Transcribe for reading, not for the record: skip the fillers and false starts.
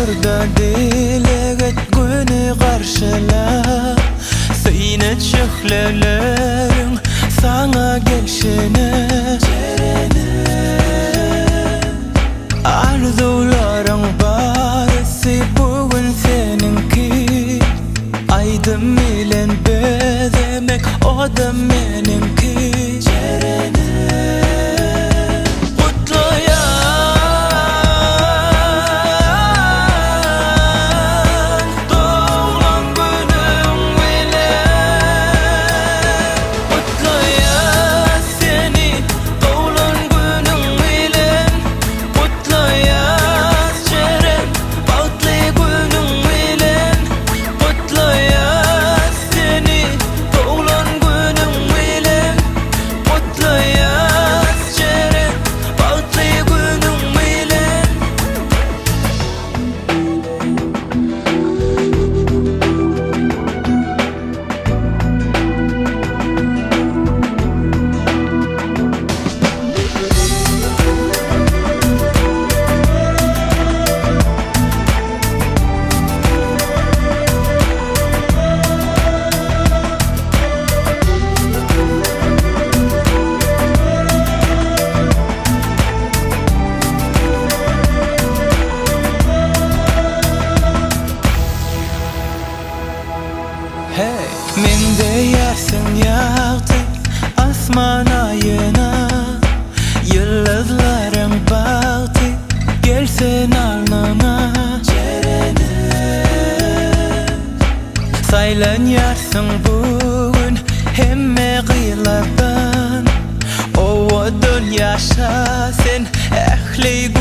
Otur-da dileg et güni garşyla Syn et şöhleleriň saňa gelşine Jerenim Arzuwlaryň barysy bu gün seniňki Aýdym bilen bezemek o-da meniňki Jerenim Gutlaýan doglan günüň bilen Gutlaýas seni doglan günüň bilen Gutlaýas Jeren bagtly günüň bilen Gutlaýas seni doglan günüň bilen Gutlaýas Jeren bagtly günüň bilen. Hey! Meňzeýärsiň ýagty asman aýyna Ýyldyzlaryň bagty gelsin alnyňa Jerenim Saýlanýarsyň bu gün hemme gyzlardan Owadan ýaşa sen ähli.